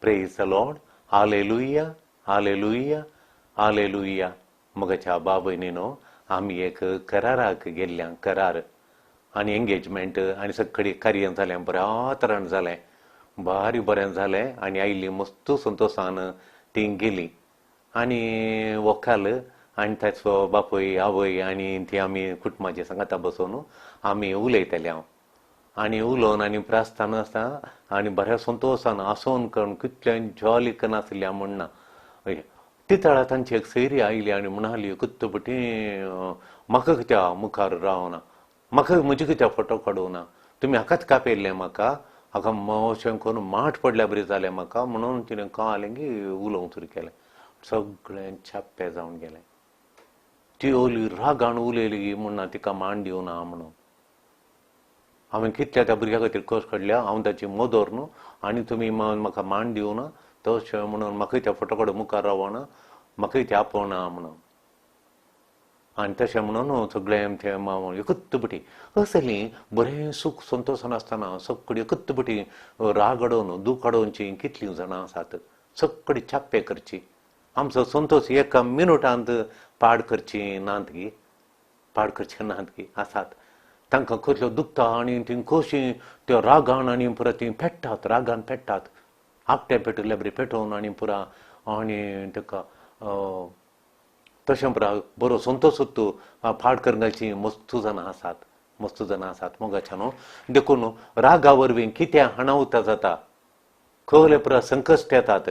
Praise the Lord. Hallelujah, hallelujah, hallelujah. मोगाच्या बाबयनीनो, आमी एक कराराक गेल्ल्या, करार आनी एंगेजमेंट आनी सगळी कार्य जालें, बऱ्या तरान जालें, भारी बरें जालें आनी आयली मस्त संतोशान ती गेली आनी व्हंकल आनी ताचो बापूय आवय आनी ती आमी कुटुंबाचे सांगाता बसून आमी उलयताले. हांव आनी उलोवन आनी प्रास्तान आसता आनी बऱ्या संतोशान आसोन करून कितलें जॉली करनासल्या म्हण ना. तितळा तांची एक सैरी आयली आनी म्हणाली, कुत्तपटी म्हाका कित्या मुखार रावना, म्हाका म्हजे कित्या फोटो काडूना, तुमी हाकाच कापयल्लें म्हाका, हाका अशें करून माठ पडल्या बरी जालें म्हाका, म्हणून तिणें कळ्ळें की उलोवंक सुरू केलें. सगळें छाप्पे जावन गेलें. ती ओली रागान उलयली म्हण ना, तिका मान दिवना म्हणून. हांवें कितल्या त्या भुरग्या खातीर कश्ट काडल्या, हांव ताची मदर न्हू आनी तुमी म्हाका मान दिवना तशें म्हणून म्हाका त्या फोटो काडून मुखार रावना, म्हाका ते आपोवना म्हणून. आनी तशें म्हणून सगळें तें एकूच असली बरें सूख संतोशान आसतना सगळी एकूच राग अडोवन दूख अडोवची कितलीं जाणां आसात. सगळी छाप्पे करची, आमचो संतोश एका मिनुटांत पाड करची नात गी, पाड करची नात गी आसात. तांकां कसल्यो दुखता आनी तीं कशीं त्यो रागान आनी पुरा तीं पेट्टात, रागान पेट्टात, आपटे पेटल्या बरी पेटोवन आनी पुरा आनी ताका तशें पुरा बरो संतोश पाड करून घालची मस्त जाणां आसात, मस्त जाणां आसात मोगाच्या न्हू. देखून रागा वरवीं कितें हाणावता जाता, खले पुरा संकश्ट येतात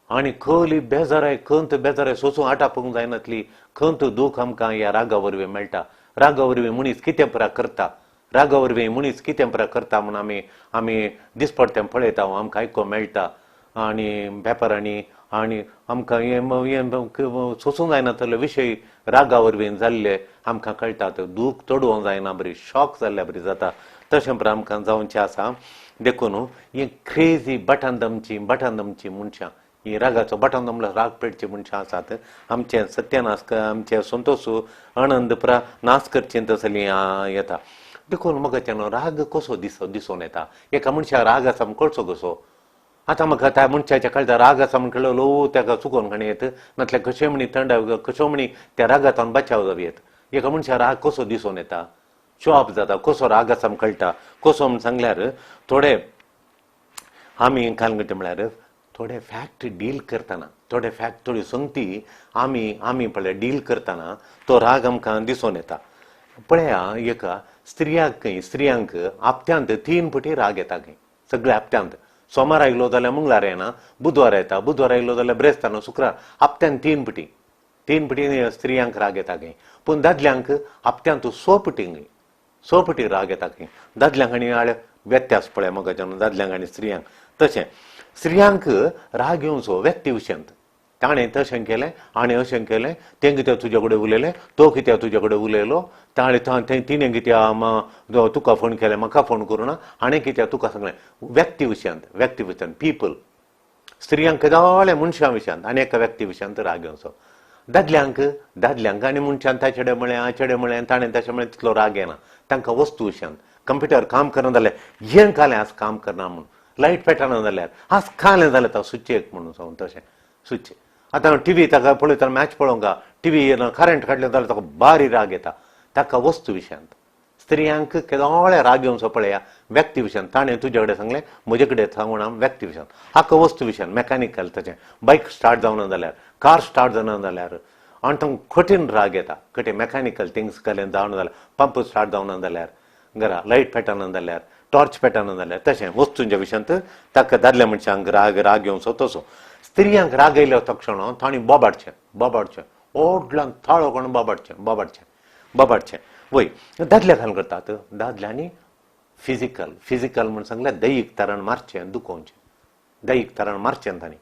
आनी खली बेजाराय खंत बेजाराय सोसूं आटापूंक जायनातली खंत दूख आमकां ह्या रागा वरवीं मेळटा. रागा वरवीं मनीस कितें पुरा करता, रागा वरवीं मनीस कितें पुरा करता म्हूण आमी आमी दिसपडतें पळयता, आमकां आयकूंक मेळटा आनी पेपरांनी आनी आमकां हें सोसूंक जायना विशय रागा वरवीं जाल्ले आमकां कळटात. दूख चडोवंक जायना बरी शॉक जाल्ल्या बरी जाता, तशें पुरा आमकां जावचें आसा. देखून ही क्रेजी बटांदमची बटांदमची मनशां, ही रागाचो बटन दमलो राग पेटची मनशां आसात. आमचें सत्यानाश आमचें संतोश आनंद पुरा नाश करचें तसली येता. देखून म्हाका राग कसो दिसून येता, एका मनशाक राग आसा म्हूण कळचो कसो. आतां म्हाका त्या मनशाच्या कळटा राग आसा म्हूण कळ्ळो ल्हवू ताका चुकोवन घाण येत, नातल्यार कशें म्हणी थंड कशें म्हणी त्या रागांतल्यान बचाव जावं येत. एका मनशाक राग कसो दिसून येता, शो ऑफ जाता, कसो राग आसा म्हूण कळटा कसो म्हूण सांगल्यार थोडे आमी कालगटे म्हळ्यार थोडे फॅक्ट डील करतना, थोडे फॅक्ट थोडी संगती आमी आमी पळय डील करतना तो राग आमकां दिसून येता. पळया एका स्त्रियाक खंय स्त्रियांक हप्त्यांत 3 पटी राग येता खंय, सगळ्या हप्त्यांत. सोमार आयलो जाल्यार मंगळार येना, बुधवार येता, बुधवार आयलो जाल्यार ब्रेस्तार शुक्रार, हप्त्यान 3 पटी, 3 पटी स्त्रियांक राग येता खंय. पूण दादल्यांक हप्त्यांत 6 पटी खंय, 6 पटी राग येता खंय. दादल्यांक आनी व्यत्यास पळय मोगाच्यान दादल्यांक आनी स्त्रियांक. तशें स्त्रियांक राग येवचो व्यक्ती विशयांत, ताणें तशें केलें आनी अशें केलें, तें कित्याक तुजे कडेन उलयलें, तो कित्याक तुजे कडेन उलयलो, ताणें तिणें कित्याक तुका फोन केलें म्हाका फोन करूं ना, हाणें कित्याक तुका सांगलें, व्यक्ती विशयांत, व्यक्ती विशयांत पिपल. स्त्रियांक केदोळे मनशां विशयांत आनी एका व्यक्ती विशयांत राग येवचो. दादल्यांक दादल्यांक आनी मनशान ताचेडे म्हळें हाचेडे म्हळें ताणें तशें म्हळें तितलो राग येना तांकां. वस्तू विशयांत कंप्युटर काम करना जाल्यार हें कालें आज काम करना म्हणून, लायट पेटना जाल्यार आज कालें जाल्यार तो स्विच एक म्हणून सांगून तशें स्विच. आतां टिवी ताका पळयतना मॅच पळोवंक टिवी करंट काडलें जाल्यार ताका बारी राग येता, ताका वस्तू विशयांत. स्त्रियांक केदोळे राग येवचो पळया व्यक्ती विशयांत, ताणें तुजे कडेन सांगलें म्हजे कडेन सांगून व्यक्ती विशयांत. हाका वस्तू विशयांत मॅकानिकल तशें बायक स्टार्ट जावना जाल्यार कार स्टार्ट जावना जाल्यार आनी तांकां कठीण राग येता, कठीण मॅकानिकल थिंग्स केलें जावना जाल्यार पंप स्टार्ट जावना जाल्यार घरा लायट पेटना जाल्यार टॉर्च पेटना जाल्यार तशें वस्तूंच्या विशयांत ताका दादल्या मनशांक राग राग येवचो तसो. स्त्रियांक राग येयलो तक्षण तांणी बोबाडचें बोबाडचें व्हडल्यान थाळो करून बोबाडचें बोबाडचें बोबाडचें. वय दादल्या घालून करतात, दादल्यांनी फिजिकल फिजिकल म्हूण सांगल्यार दैहीक तरान मारचें दुखोवचें, दैहीक तरान मारचें तांणी.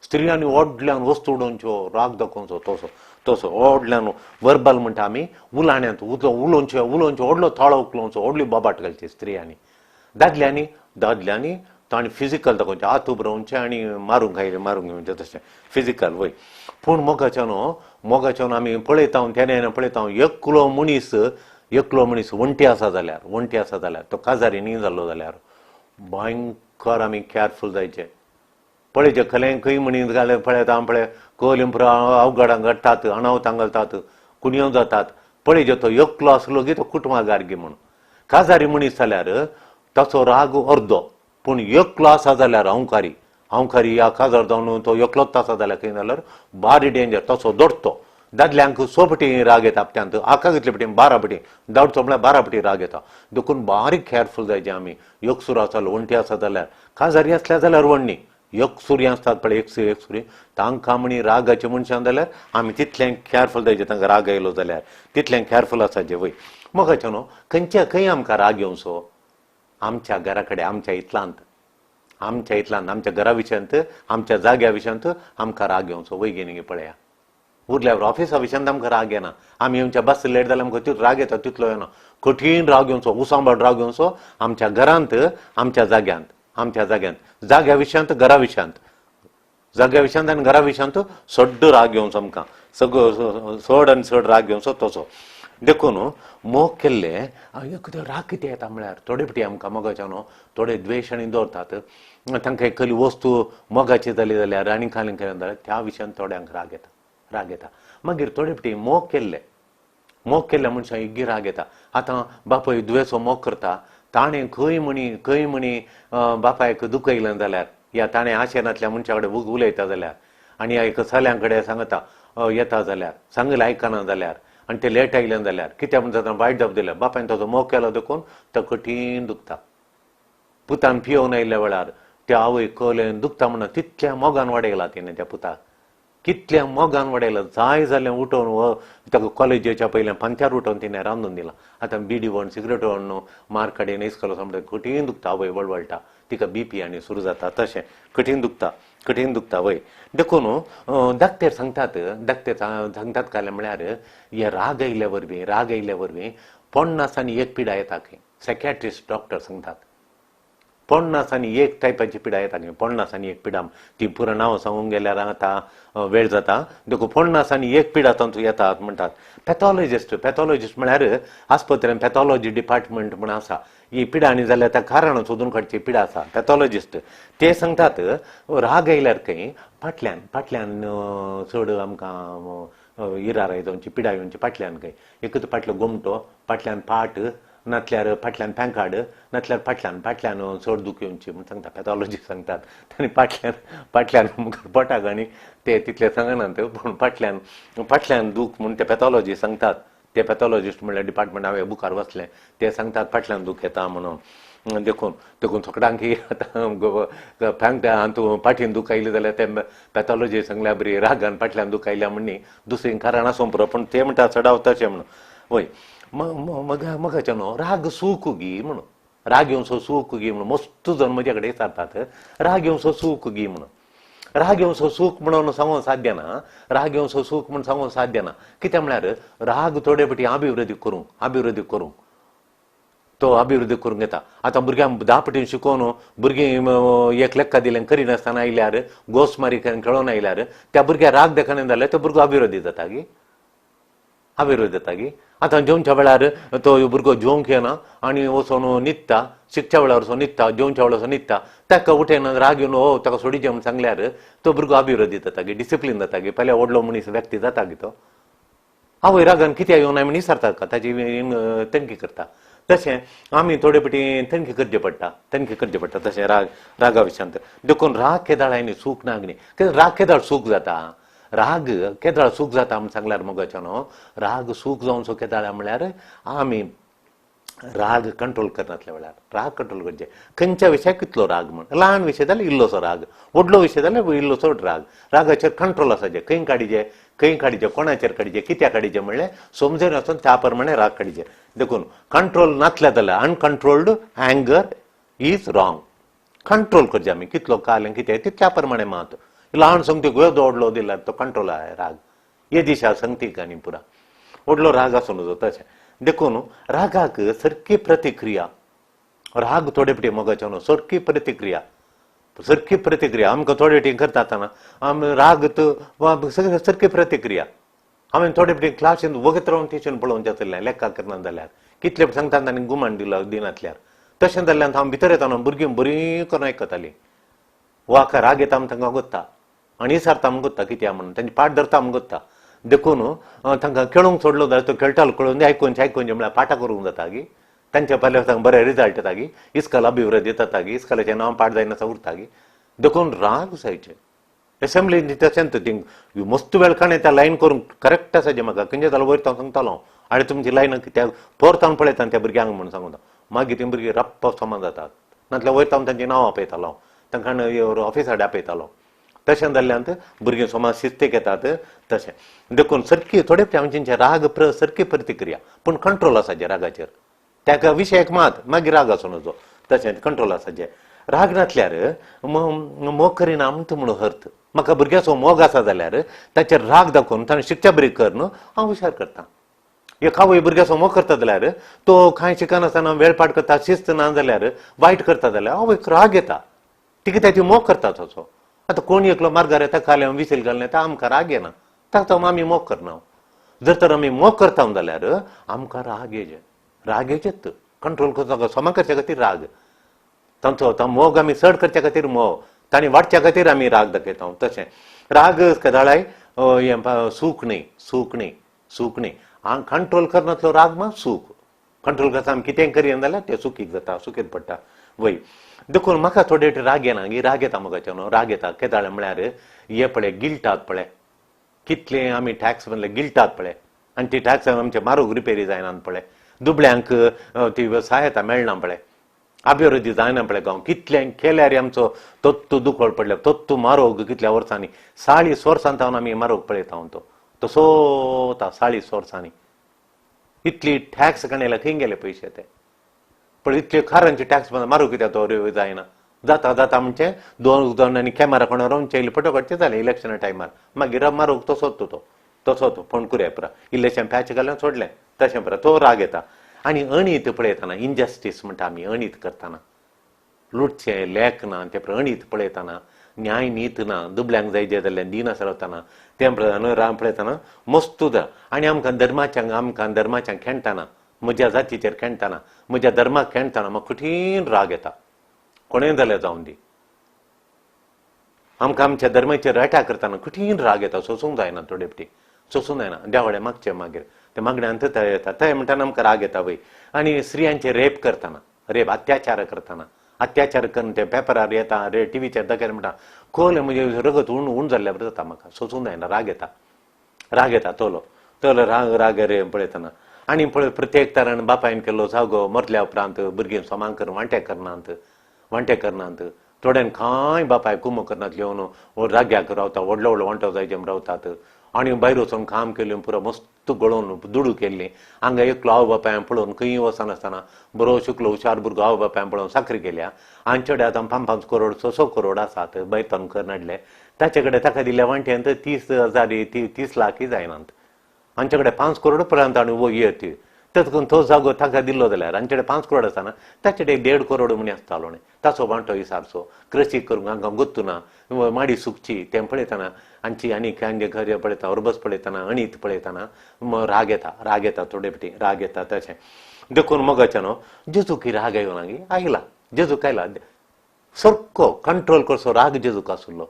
स्त्रियांनी व्हडल्यान वस्तू उडोवच्यो राग दाखोवचो तसो तसो व्हडल्यान वर्बल म्हणटा आमी उलाण्यांत उलोवचें उलोवचें व्हडलो थाळो उखलोवचो व्हडली बोबाट घालची स्त्रियांनी. दादल्यांनी दादल्यांनी तांणी फिजिकल दाखोवचें, हात उबरोवचें आनी मारूंक आयलें मारूंक घेवचें तशें फिजिकल. वय पूण मोगाच्यान मोगाच्यान आमी पळयता तेन्ना पळयता एकलो मनीस एकलो मनीस वण्टी आसा जाल्यार वण्टी आसा जाल्यार तो काजारी न्ही जाल्लो जाल्यार भयंकर आमी केअरफूल जायचें. पळय जे खलें खंय म्हणीत घाले पळयता पळय कल पुरो अवघडां घडटात, अणावतां घालतात, कुणयो जातात. पळय जे तो एकलो आसलो की तो कुटुंबागारगी म्हूण. काजारी मनीस जाल्यार ताचो राग अर्दो, पूण एकलो आसा जाल्यार अहंकारी, अहंकारी ह्या काजार जावन तो एकलोच आसा जाल्यार खंय जाल्यार भारी डेंजर, तसो दोडतो. दादल्यांक 6 पटी राग येता आपट्यांत, आका कितले पटी 12 पटी, धाडचो म्हळ्यार 12 पटी राग येता. देखून बारीक केअरफूल जायचे आमी. एकसूर आसा वण्टी आसा जाल्यार, काजारी आसल्या जाल्यार वण्णी एकसुरी आसतात पळय, एकसुरी एकसुरी तांकां म्हणी रागाचे मनशां जाल्यार आमी तितलें केअरफूल जायचे. तांकां राग आयलो जाल्यार तितलें केअरफूल आसाचें वय. मोगाचें न्हू खंयच्या खंय आमकां राग येवचो, आमच्या घरा कडेन, आमच्या इतलांत, आमच्या इतलांत, आमच्या घरा विशयांत, आमच्या जाग्या विशयांत आमकां राग येवचो वय गे न्ही पळया. उरल्यार ऑफिसा विशयांत आमकां राग येना, आमी आमच्या बस लेट जाल्यार आमकां तितलो राग येता तितलो येना. कठीण राग येवचो, उसांबाड राग येवचो आमच्या घरांत, आमच्या जाग्यांत, आमच्या जाग्यांत, जाग्या विशयांत, घरा विशयांत, जाग्या विशयांत आनी घरा विशयांत सड्ड राग येवचो आमकां, सगळो चड आनी चड राग येवचो तसो. देखून मोग केल्ले राग कितें येता म्हळ्यार थोडे पटी आमकां मोगाच्या न्हू थोडे द्वेश आनी दवरतात. तांकां एकली वस्तू मोगाची जाली जाल्यार आनी खाली केली जाल्यार त्या विशयान थोड्यांक राग येता, राग येता. मागीर थोडे पटी मोग केल्ले, मोग केल्ल्या मनशांक इग्गी राग येता. आतां बापूय दुयेचो मोग करता, ताणें खंय म्हणी खंय म्हणी बापायक दुखयलें जाल्यार, या ताणें आशेनातल्या मनशा कडेन उलयता जाल्यार, आनी एक चल्यां कडेन सांगता येता जाल्यार, सांगलें आयकना जाल्यार, आनी ते लेट आयलें जाल्यार कित्याक म्हण जाता वायट जाप दिल्या, बापायन ताचो मोग केलो देखून तो कठीण दुखता. पुतान पियोवन आयिल्ल्या वेळार त्या आवय कलें दुखता म्हणून तितल्या मोगान वाडयला तिणें त्या पुताक, कितल्या मोगान वाडयला. जाय जालें उठोवन ताका कॉलेजीच्या पयलें पांथ्यार उठोवन तिणें रांदून दिलां. आतां बिडी ओड सिगरेट ओड न्हू मार काडीन इस्कोल वचोन म्हणटा कठीण दुखता, आवय वळवळटा, तिका बीपी आनी सुरू जाता, तशें कठीण दुखता, कठीण दुखता वय. देखून धाकटेर सांगतात, धाकटेर सांगतात काय म्हळ्यार हे राग आयिल्ल्या वरवीं, राग आयिल्ल्या वरवीं 50 आनी 1 पिडा येता खंय. सायकॅट्रिस्ट डॉक्टर सांगतात 50 आनी 1 टायपाची पिडा येता खंय, 50 आनी 1 पिडा, ती पुरो नांव सांगूंक गेल्यार आतां वेळ जाता. देखून 50 आनी 1 पिडा तांचो येतात म्हणटात. पॅथॉलॉजिस्ट, पॅथॉलॉजिस्ट म्हळ्यार आस्पत्रेन पॅथॉलॉजी डिपार्टमेंट म्हूण आसा, ही पिडा आनी जाल्यार त्या कारणां सोदून काडची पिडा आसा पॅथॉलॉजिस्ट. ते सांगतात राग आयल्यार खंय फाटल्यान, फाटल्यान चड आमकां इरार जावची पिडा येवची फाटल्यान खंय, एकच फाटलो गोमटो, फाटल्यान पाट, नातल्यार फाटल्यान पेंकाड, नातल्यार फाटल्यान फाटल्यान चड दूख येवची म्हूण सांगता पॅथॉलॉजी सांगतात. आनी फाटल्यान फाटल्यान मुखार पोटाक आनी ते तितले सांगनात, पूण फाटल्यान फाटल्यान दूख म्हूण ते पॅथॉलॉजी सांगतात. ते पॅथॉलॉजिस्ट म्हणल्यार डिपार्टमेंट हांवें बुकार वाचलें, ते सांगतात फाटल्यान दूख येता म्हणून. देखून देखून सगळ्यांक आतां फांकता हातूं फाटीन दूख आयली जाल्यार ते पॅथॉलॉजी सांगल्या बरी रागान फाटल्यान दूख आयल्या म्हण दुसरीं कारणां आसूं पुरो, पूण ते म्हणटा चडाव तशें म्हणून वय. मगाचें न्हू राग सूख गी म्हणून, राग येवचो सूख गी म्हणून मस्त जण म्हजे कडेन विचारतात, राग येवचो सूख गी म्हणून. राग येवचो सूख म्हणून सांगूंक साध्य ना, राग येवचो सूख म्हूण सांगूंक साध्य ना. कित्याक म्हळ्यार राग थोडे पटी अभिवृद्धी करूंक, अभिवृद्धी करूंक तो अभिवृद्धी करूंक येता. आतां भुरग्यांक 10 पटीन शिकोवन भुरगीं एक लेक्का दिलें करिनासतना आयल्यार, गोस मारी खेळोवन आयल्यार त्या भुरग्याक राग देखना जाल्यार तो भुरगो अभिवृद्धी जाता गी, अभिवृद्धी जाता गी. आतां जेवच्या वेळार तो भुरगो जेवंक येना आनी वचोन न्हिदता, शिकच्या वेळार वचोन न्हिदता, जेवच्या वेळार वचोन न्हिदता, ताका उठयना राग येवन हो ताका सोडीचे म्हूण सांगल्यार तो भुरगो अभिवृद्धी जाता गी, डिसिप्लीन जाता गी, पयल्या व्हडलो मनीस व्यक्ती जाता गी तो. आवय रागान कित्याक येवना म्हण विचारता ताका, ताची तनखी करता. तशें आमी थोडे पटी तनखी करचें पडटा, तनखी करचें पडटा तशें राग रागा विशयांत. देखून राग केदाळ आनी सूख ना न्ही, कित्याक राग केदाळ सूख जाता, राग केदाळ सूख जाता म्हण सांगल्यार मोगाचें न्हू राग सूख जावचो केदाळ म्हळ्यार आमी राग कंट्रोल करनातल्या वेळार राग कंट्रोल करचें. खंयच्या विशयाक कितलो राग म्हण, ल्हान विशय जाल्यार इल्लोसो राग, व्हडलो विशय जाल्यार इल्लोसो राग, रागाचेर कंट्रोल आसाचें, खंय काडीचें, खंय काडीचें, कोणाचेर काडीचें, कित्याक काडीचें म्हणलें समजून वचून त्या प्रमाणे राग काडीचें. देखून कंट्रोल नासल्या जाल्यार uncontrolled anger is wrong. Control करचें आमी कितलो काल कितें तितल्या प्रमाणे मात. ल्हान संगतीक वेदो व्हडलो दिल्यार तो कंट्रोल आहे राग, हे दिशा संगतीक आनी पुरा व्हडलो राग आसूं नजो तशें. देखून रागाक सारकी प्रतिक्रिया, राग थोडे पटी मोगाचो न्हू, सारकी प्रतिक्रिया, सारकी प्रतिक्रिया आमकां थोडे पटी करता आसतना आमी राग सारकी प्रतिक्रिया. हांवें थोडे पटी क्लासीन वगत रावन टिचर पळोवचें आसलें लेखा करना जाल्यार कितले सांगता आनी गुमान दिलो दिनातल्यार, तशें जाल्ल्यान हांव भितर येताना भुरगीं बरीं करून आयकतालीं. हो हाका राग येता म्हण तांकां गोत्ता आनी विचारता म्हण गोत्ता कित्याक म्हणून तांची पाट धरता म्हण गोत्ता. देखून तांकां खेळूंक सोडलो जाल्यार तो खेळटालो खेळून आयकून आयकून म्हळ्यार पाठां करूंक जाता गी तांच्या पाल्यार तांकां बरे रिजल्ट येता गी इस्कॉल अभिवृद्धी जाता गी इस्कॉलाचें नांव पाठ जायनासतना उरता गी. देखून राग जायचे एसेंब्ली तशेंच ती मस्त वेळ काण येता लायन करूंक करेक्ट आसा जें म्हाका खंयचें जाल्यार वयर हांव सांगतालो आनी तुमची लायन त्या परत हांव पळयता त्या भुरग्यांक म्हणून सांगता. मागीर तीं भुरगीं रप्प समान जातात नातल्यार वयर हांव तांचीं नांवां आपयतालो तांकां ऑफिसाडे आपयतालो. तशें जाल्ल्यान भुरगीं सोमा शिस्तीक येतात तशें. देखून सारकी थोडे आमचे राग सारकी प्रतिक्रिया पूण कंट्रोल आसा रागाचेर ताका विशयाक मात मागीर राग आसूं नजो तशें कंट्रोल आसा. राग नासल्यार मोग करिना म्हणटा म्हणून अर्थ म्हाका भुरग्याचो मोग आसा जाल्यार ताचेर राग दाखोवन ताणें शिक्षा बरी करून हांव हुशार करता. एक आवय भुरग्याचो मोग करता जाल्यार तो कांय शिकनासतना वेळपाट करता शिस्त ना जाल्यार वायट करता जाल्यार आवयक राग येता तिका ताची मोग करता तसो. आतां कोण एकलो मार्गार येता खाली हांव विशील घालून येता आमकां राग येना ताचो आमी मोग करना. जर तर आमी मोग करता जाल्यार आमकां राग येचे राग येचेच कंट्रोल करचो समा करचे खातीर राग तांचो तो मोग आमी चड करचे खातीर मोग तांणी वाडच्या खातीर आमी राग दाखयता तशें. राग केदाळाय हें सूख न्ही सूख न्ही सूख न्ही कंट्रोल करनातलो राग मात सूख कंट्रोल करता आमी कितें करिना जाल्यार तें सुखीक जाता सुखीत पडटा वय. देखून म्हाका थोडे राग येना गी राग येता म्हाका न्हू राग येता केदाळे म्हळ्यार हे पळय गिल्टात पळय कितले आमी टॅक्स म्हणले गिल्टात पळय आनी ती टॅक्स आमचे मारूक रिपेरी जायनात पळय दुबळ्यांक ती सहायता मेळना पळय अभिवृद्धी जायना पळय गांव कितलें केल्यार आमचो तत्तू दुखोळ पडल्या तत्तू मारोग कितल्या वर्सांनी 40 वर्सां तावन आमी मारोग पळयता हांव तो तसो वता 40 वर्सांनी इतली टॅक्स काडल्या खंय गेले पयशे ते पण इतले कारांचे टॅक्स मारू कित्याक तो जायना जाता जाता म्हणजे दोन दोन आनी कॅमेरा कोणा रोवचे इल्ले फोटो काडचे जाले इलेक्शना टायमार मागीर मारूंक तसोच तो तसोच फोंडकुरे पुरा इल्लेशें पॅच घालून सोडलें तशें पुरा तो राग येता. आनी अणीत पळयतना इनजस्टीस म्हणटा आमी अणीत करतना लुटचें लेख ना तें अणीत पळयतना न्याय नीत ना दुबल्यांक जाय जे जाल्यार दिनासतना रावतना तें पळयतना पळयतना मस्तू आनी आमकां धर्माच्यांक आमकां धर्माच्यांक खेळटाना म्हज्या जातीचेर खेळटाना म्हज्या धर्माक खेळटाना म्हाका कठीण राग येता. कोणें जाल्यार जावन दी आमकां आमच्या धर्माचेर अटॅक करतना कठीण राग येता सोसूंक जायना थोडे फावटी सोसूंक जायना देवाडे मागचें मागीर ते मागण्यांत थंय येता थंय म्हणटाना आमकां राग येता वय. आनी स्त्रियांचे रेप करतना रेप अत्याचार करतना अत्याचार करून ते पेपरार येता रे टिवीचेर दाखयता म्हणटा कोले म्हणजे रगत उण उण जाल्ल्या बरें जाता म्हाका सोसूंक जायना राग येता राग येता तोलो तोलो राग राग रे पळयतना. आनी पळय प्रत्येक तरान बापायन केल्लो जागो मरल्या उपरांत भुरगीं सोमांक करून वांटे करनात वांटे करनात थोड्यान कांय बापाय कुमो करनात घेवन राग्याक रावता व्हडलो व्हडलो वांटो जाय जेम रावतात आनी भायर वचून काम केलें पुरो मस्त गळोवन दुडू केल्ली हांगा एकलो आवय बापायन पळोवन खंय वचनासतना बरो शिकलो हुशार भुरगो आवय बापायन पळोवन साकरी केल्या आनी चेडे आतां 5 5 करोड 6 करोड आसात भायर ताणून करून हाडले ताचे कडेन ताका दिल्ल्या वांट्यांत 30,000 30 लाखय जायनात आमचे कडेन 5 करोड पर्यंत आनी येत तेतून तो जागो ताका दिल्लो जाल्यार आमचे कडेन 5 करोड आसतना ताचे कडेन 1.5 करोड म्हणी आसतालो न्ही ताचो वांटो विसारचो कृशी करूंक हांकां गोत्तू ना माडी सुकची तें पळयतना आमची आनी घर पळयता अरबस पळयतना अणीत पळयतना राग येता राग येता थोडे फावटी राग येता तशें. देखून मोगाचें न्हू जेजूक राग येवना गी आयला जेजूक आयला सारको कंट्रोल करचो राग जेजूक आशिल्लो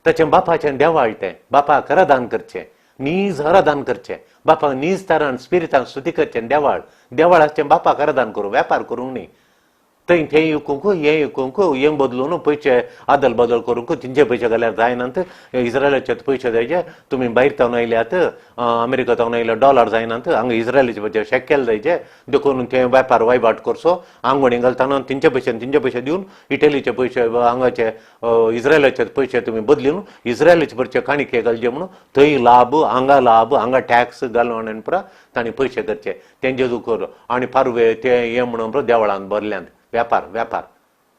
ताचें बापाचें देवाळ तें बापाक आराधन करचें नीज आराधन करचें बापाक नीज तरान स्पिरितान स्तुती करचें देवाळ देवाळ आसचें बापाक आराधन करूं वेपार करूंक न्ही थंय थंय विकूंक हें विकूंक हें बदलून पयशे आदल बदल करूंक तिंचे पयशे घाल्यार जायनात इस्रायलाचे पयशे जायचे तुमी भायर तावन आयल्यात अमेरिका तावन आयल्यार डॉलर जायनात हांगा इस्रायलाचे पयशे शेकेल जायचे देखून ते वेपार वयवाट करचो आंगवणी घालतना तिंचे पयशे तिंचे पयशे दिवन इटलीचे पयशे हांगाचे इस्रायलाचे पयशे तुमी बदलून इस्रायलाचे पयशे काणके घालचे म्हणून थंय लाभ हांगा लाभ हांगा टॅक्स घालून पुरा तांणी पयशे करचे तेंचे कर आनी पारवे ते हें म्हणून पुरो देवळान भरल्यांत व्यापार व्यापार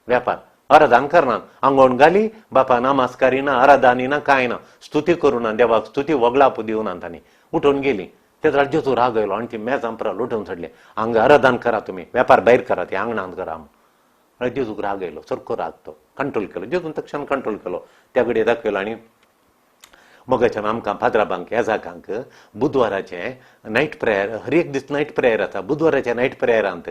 व्यापार आराधन करनात आंगवण घाली बापा नमस्कारी ना आराधनी ना कांय ना स्तुती करूं ना देवाक स्तुती वगळाप दिवना तांणी उठून गेली ते जेजू राग आयलो आनी ती मेजां पुरा लुटून सोडली हांगा आराधन करा तुमी वेपार भायर करा ती आंगणांत करा म्हूण. जेजूक राग आयलो सारको राग तो कंट्रोल केलो जेजून तक्षण कंट्रोल केलो त्या घडये दाखयलो आनी मोगाच्यान आमकां पाद्राबांक येजाकांक बुधवाराचें नायट प्रेयर, हर एक दीस नायट प्रेयर आसा. बुधवाराच्या नायट प्रेयरांत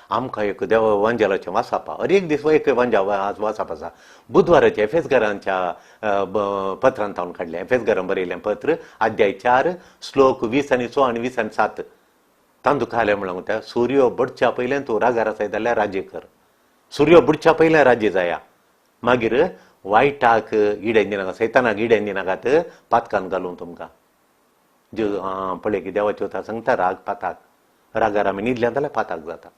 आमकां एक देव वांजेलाचें वाचप, हर एक दीस एक वांजा वाचप आसा. बुधवाराचें एफेसगारांच्या पत्रांत हांव काडलें, एफेसगारान बरयलें पत्र अध्याय 4 श्लोक 20 आनी 6 आनी 20 आनी 7. तांतू खालें म्हणून त्या सूर्य बुडच्या पयलें तूं रागार आसाय जाल्यार राज्य कर, सूर्य बुडच्या पयलें राज्य जाया, मागीर वायटाक इडेन दिनाका, सैतानाक इडेन दिनाकात पातकान घालून तुमकां. ज्यो पळय की देवाच्यो उतरां सांगता राग पाताक, रागार आमी न्हिदल्या जाल्यार पाताक जाता.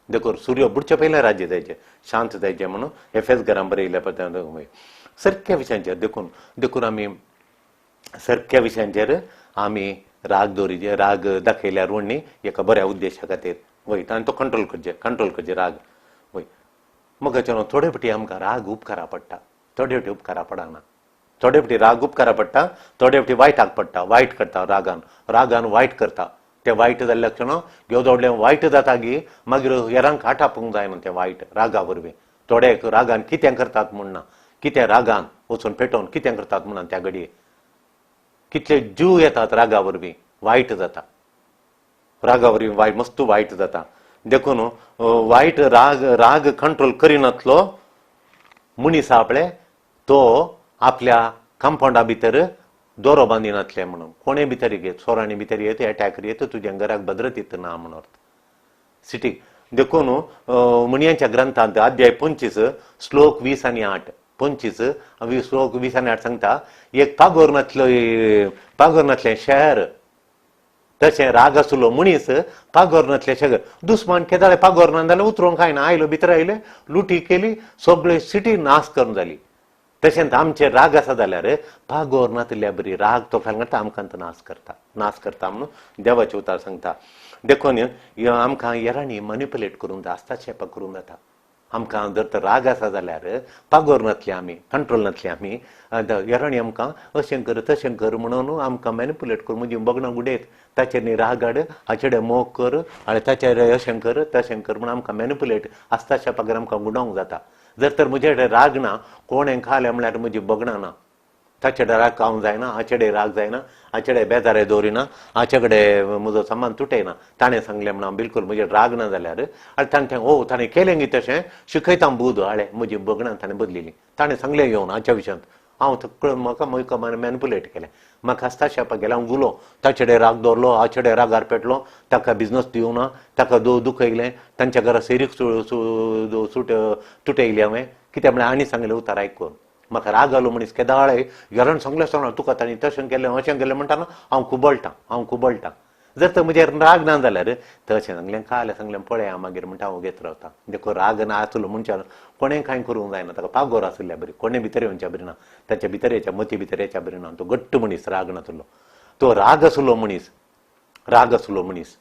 देखून सूर्य बुडच्या पयलें राज्य जायचें, शांत जायचें म्हणून एफेस घरान बरयिल्ल्या पत्रांत सारक्या विशयांचेर. देखून देखून आमी सारक्या विशयांचेर आमी राग दवरिचे, राग दाखयल्यार व्हडली एका बऱ्या उद्देशा खातीर वयता आनी तो कंट्रोल करचें, कंट्रोल करचें राग वय. मगाच्यान थोडे फावटी आमकां राग उपकारा पडटा, थोडे फावटी उपकारा पडना. थोडे फावटी राग उपकारा पडटा, थोडे फावटी वायटाक पडटा, वायट करता रागान, रागान वायट करता. तें वायट जाल्ल्या क्षण घेवडलें वायट जाता गी मागीर हेरांक आटापूंक जायना तें वायट रागा वरवीं. थोडे रागान कितें करतात म्हूण ना, कितें रागान वचून पेटोवन कितें करतात म्हणून त्या घडये कितले जीव येतात रागा वरवीं, वायट जाता रागा वरवीं, वायट मस्त वायट जाता. देखून वायट राग, राग कंट्रोल करिनातलो मनीस आपले तो आपल्या कंपावंडा भितर दोरो बांदिनातले म्हणून कोणे भितर घेत, चोरांनी भितर येत, एटॅक येत, तुज्या घराक भद्रत येत ना म्हणून सिटीक. देखून म्हणयांच्या ग्रंथांत अध्याय 25 श्लोक 20 आनी 8, 25 श्लोक 20 आनी 8 सांगता एक पागोर नातलें शहर, तशें राग आसलो मनीस पागोर नातलें शहर. दुस्मान केदाळे पागोर ना जाल्यार उतरोंक कांय ना, आयलो भितर आयले लुटी केली, सगळे सिटी नाश करून जाली. तशेंच आमचे राग आसा जाल्यार पागोर नातल्या बरी राग तो खाल करता, आमकां तो नाश करता, नाश करता म्हणून देवाचें उतार सांगता. देखून आमकां हेरांनी मॅनिपुलेट करूंक जाता, हस्तक्षेप करूंक जाता. आमकां जर तर राग आसा जाल्यार पागोर नातले आमी, कंट्रोल नातले आमी, हेरांनी आमकां अशें कर तशें कर म्हणून आमकां मॅनिपुलेट करून म्हजी बगणां गुडयत, ताचेर न्ही राग हाड, हाचेडे मोग कर आनी ताचेर अशें कर तशें कर म्हणून आमकां मॅनिपुलेट हस्तक्षेपा आमकां गुंडोवंक जाता. जर तर म्हजे कडेन राग ना, कोणें खालें म्हणल्यार म्हजी बगणां ना, ताचे कडेन राग खावंक जायना, हाचे कडेन राग जायना, हाचे कडेन बेजारे दवरिना, हाचे कडेन म्हजो सामान तुटयना, ताणें सांगलें म्हणून हांव बिलकूल म्हजेर राग ना जाल्यार आनी ताणें ओ ताणें केलें गी तशें शिकयता बूद हाडलें, म्हजी बगणां ताणें बदलिली, ताणें सांगलें येवन हाच्या विशयांत हांव थकळ म्हाका म्हाका मॅनिपुलेट केलें, म्हाका हस्तक्षेपाक गेलें, हांव गुलो, ताचे कडेन राग दवरलो, हाचे कडेन रागार पेटलो, ताका बिजनस दिवना, ताका दुखयलें, तांच्या घरा सैरीक तुटयली हांवें, कित्याक म्हळ्यार आनी सांगलें उतार आयकून म्हाका राग आलो मनीस केदाळे घरान सांगलें आसतना तुका ताणें तशें केलें अशें केलें म्हणटाना हांव खुबळटां, हांव खुबळटां. जर तर म्हजेर राग ना जाल्यार तशें सांगलें खालें सांगलें पळया मागीर म्हणटा हांव घेत रावता. देखून राग ना आसलो मनशान कोणें कांय करूंक जायना, ताका पागोर आशिल्ल्या बरी, कोणें भितर येवच्या बरी ना, ताच्या भितर येच्या मती भितर येच्या बरी ना, तो घट्ट मनीस राग नासलो. तो राग आसलो मनीस, राग आसलो मनीस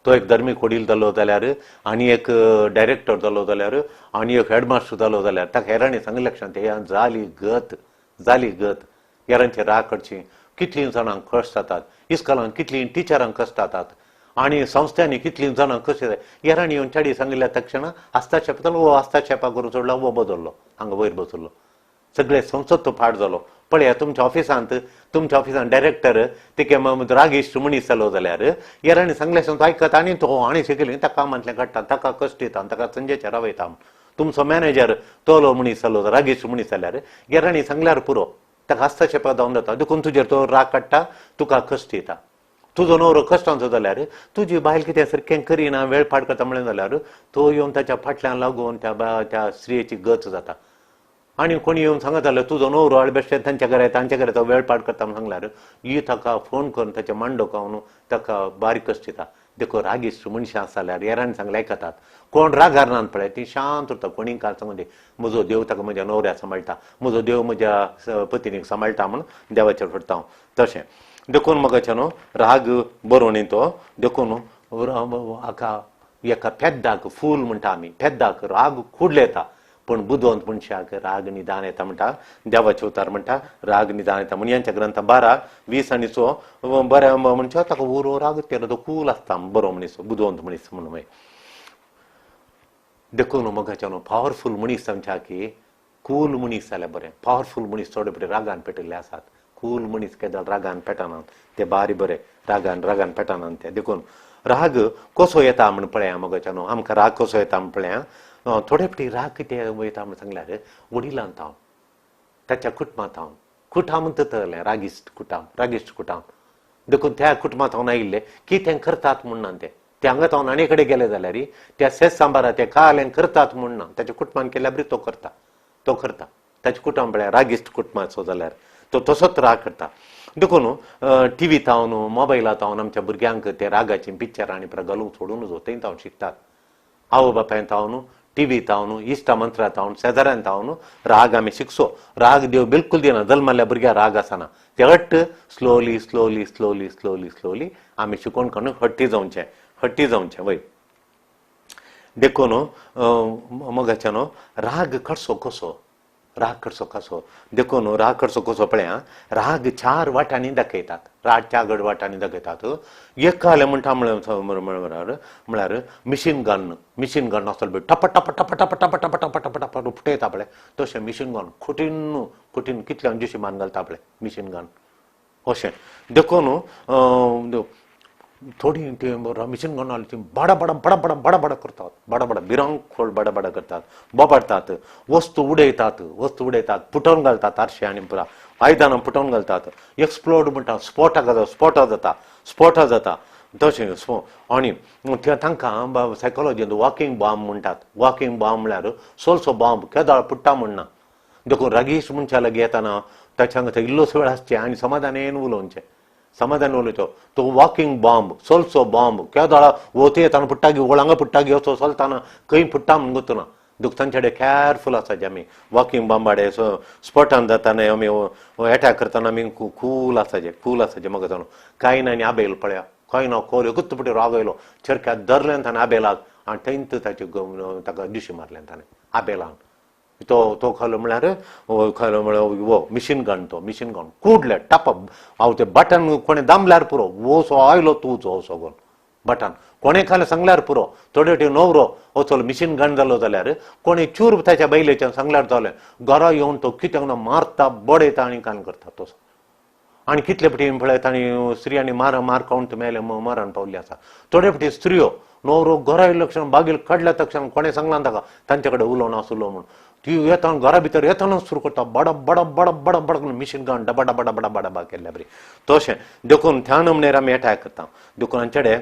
तो एक धर्मीक वडील जालो जाल्यार आनी एक डायरेक्टर जालो जाल्यार आनी एक हेडमास्टर जालो जाल्यार ताका हेरांनी सांगलें लक्षांत हे जाली गत, जाली गत. हेरांचे राग काडची, कितलीं जाणांक कश्ट जातात इस्कोलांत, कितलीं टिचरांक कश्ट जातात आनी संस्थांनी कितलीं जाणांक कश्ट जातात. हेरांनी येवन चाडी सांगिल्ल्या तक्षणा हस्तक्षेप जालो, हो हस्तक्षेपा करून सोडलो, हो बदल्लो, हांगा वयर बसलो, सगळे संसद तो फाट जालो. पळया तुमच्या ऑफिसांत, तुमच्या ऑफिसांत डायरेक्टर तिके रागिश्ट मनीस जालो जाल्यार हेरांनी सांगलें तो आयकता आनी तो आनी शिकली ताका कामांतलें काडटा, ताका कश्ट दिता, ताका संजेचेर रावयता. तुमचो मॅनेजर तोलो मनीस जालो, रागिश्ट मनीस जाल्यार हेरांनी सांगल्यार पुरो, ताका हस्तक्षेपा जावन जाता. देखून तुजेर तो राग काडटा, तुका कश्ट दिता. तुजो नवरो कश्टांचो जाल्यार तुजी बायल कितें सारकें करिना, वेळ पाड करता म्हणलें जाल्यार तो येवन ताच्या फाटल्यान लागून त्या त्या स्त्रियेची गत जाता. आनी कोणी येवन सांगत जाल्यार तुजो नवरो आळ बेश्टे तांच्या घरा तांच्या घरा तो वेळ पाड करता म्हूण सांगल्यार ही ताका फोन करून ताच्या मांडो खावन ताका बारीक कश्ट दिता. देखून रागिश्ट मनशां आसा जाल्यार हेरांनी सांगलें आयकतात. कोण रागार नात पळय ती शांत उरता, कोणी कांय सांगून दी म्हजो देव ताका म्हज्या नवऱ्याक सांबाळटा, म्हजो देव म्हज्या पतिनीक सांबाळटा म्हूण देवाचेर सोडटा हांव तशें. देखून म्हाका न्हू राग बरो न्ही तो. देखून हाका एका पेद्दाक फूल म्हणटा आमी, पेद्दाक राग कुडले येता, पूण बुदवंत मनशाक राग निदान येता म्हणटा देवाचें उतार म्हणटा राग निदान येता. म्हणयांच्या ग्रंथ 12 20 आनी 6 बऱ्या मनशा ताका उरो राग तेन्ना तो कूल आसता, बरो मनीस, बुदवंत मनीस म्हणून. मागीर देखून मोगाच्या न्हू पावरफूल मनीस आमच्या की कूल मनीस जाल्यार बरें. पावरफूल मनीस थोडे फुडें रागान पेटिल्ले आसात, कूल मनीस केदळ रागान पेटनात ते बारी बरे रागान रागान पेटनात ते. देखून राग कसो येता म्हण पळया मोगाच्यानो, आमकां राग कसो येता म्हण पळया. थोडे फावटी राग कितें येता म्हण सांगल्यार वडिलांत हांव ताच्या कुटुंबांत हांव कुटाम म्हणटा तलें रागिश्ट कुटाम रागिश्ट कुटाम. देखून त्या कुटुंबांत हांव आयिल्ले कितें करतात म्हण ना ते ते हांगा हांव आनी कडेन गेले जाल्यार त्या शेत सांबारा ते कालें करतात म्हण ना, ताच्या कुटुंबान केल्यार बरी तो करता तो करता. ताच्या कुटुंब पळया रागिश्ट कुटुंबाचो जाल्यार तो तसोच राग करता. देखून टिव्ही तावन मोबायला तावन आमच्या भुरग्यांक ते रागाची पिक्चरां आनी घालूंक सोडून जो थंय तावन शिकतात. आवय बापायन तावन टिव्ही तावन इश्टा मंत्रा तावन शेजाऱ्यान तावन राग आमी शिकचो. राग देव बिलकूल दिना, जल्मल्ल्या भुरग्याक राग आसना, ते हट्ट slowly slowly slowly slowly slowly आमी शिकोवन करून हट्टी जावचें हट्टी जावचें वय. देखून मोगाच्यानो राग करचो कसो राग करचो कसो, देखून राग करचो कसो पळया. राग चार वाटांनी दाखयतात, राग चार वाटांनी दाखयतात. एकाले म्हणटा म्हळ्यार मिशीन गन, मिशीन गन आसतलो पळय टप टप टप टप टप टप टप टप टप उपटयता पळय तशें मिशीन गन कठीण कठीण कितल्या अंजुशी मान घालता पळय मिशीन गन अशें. देखून थोडी ती मिशीन गन आसली ती बाडा बाडा बाडा बाडा बाडा बाडा करतात, बाडा बाडा भिरांकूळ बाडा बाडा करतात, बोबाडटात, वस्तू उडयतात, वस्तू उडयतात, पुटोवन घालतात आरशे आनी पुरा आयदनां पुटोवन घालतात, एक्सप्लोड म्हणटा स्फोटा जाता स्फोटा जाता स्फोटा जाता तशें. आनी तांकां सायकोलॉजींत वॉकिंग बॉम्ब म्हणटात. वॉकिंग बॉम्ब म्हळ्यार सोलसो बॉम्ब केदाळ पुट्टा म्हणना. देखून रागीश मनशा लागीं येताना ताच्या हांगा इल्लोसो वेळ आसचें आनी समाधानान उलोवचें, समाधान उलोवचो. तो वॉकिंग बॉम्ब सोलसो बॉम्ब केदाळा वोती येताना पुट्टागी ओळांगा पुट्टागी असो चलताना खंय पुट्टा म्हण गोतना. देखून तांचे कडेन कॅरफूल आसाचे आमी. वॉकिंग बॉम्बाडे स्पोटान जाताना आमी एटॅक करतना आमी कूल आसाचे कूल आसाचे. मगो जाणू कांय ना आनी आबेल पळया कांय ना कोल एकूच पटी राग आयलो चरख्यात धरलें ताणें आबेलाक आनी थंयच ताचे ताका दिशी मारलें ताणें आबेलान. तो तो खालो म्हळ्यार खालो म्हळ्यार वो मिशीन गन, तो मिशीन गन कुडले टप हांव ते बटन कोणें दामल्यार पुरो वोसो आयलो तूं असो गन बटन कोणें खालें सांगल्यार पुरो. थोडे टी नवरो वचलो मिशीन गन जालो जाल्यार कोणें चूर ताच्या बैलेच्यान सांगल्यार जालें घरा येवन तो कितें ना मारता बडयता आनी कान करता तसो. आनी कितले फावटी पळय तांणी स्त्रियांनी मार मार कावंट मेले मरण पावल्ली आसा. थोडे फावटी स्त्रियो नवरो घरा येयलो क्षण बागील काडल्या तक्षण कोणें सांगलां ताका तांचे कडेन उलोवन आसलो म्हूण ती येता घरा भितर येतानाच सुरू करता बड बड बड बड बड मिशीन गन डबा डबा डबा डबा डबा केल्ल्या बरी तशें. देखून त्या नमनेर आमी एटॅक करता. देखून आमचे कडेन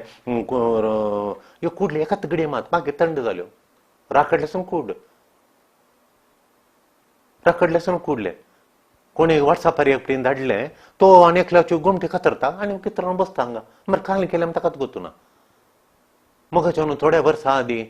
ह्यो कुडले एकाच घडये मात मागीर थंड जाल्यो राखडल्यासून could राखडल्यासून कुडले. कोणी वॉट्सॅपार एक प्लेन धाडलें तो आनी एकल्याच्यो गोमटी कातरता आनी कितरान बसता हांगा मागीर काल केल्यार ताकाच गोतूना. मोगाच्यान थोड्या वर्सां आदीं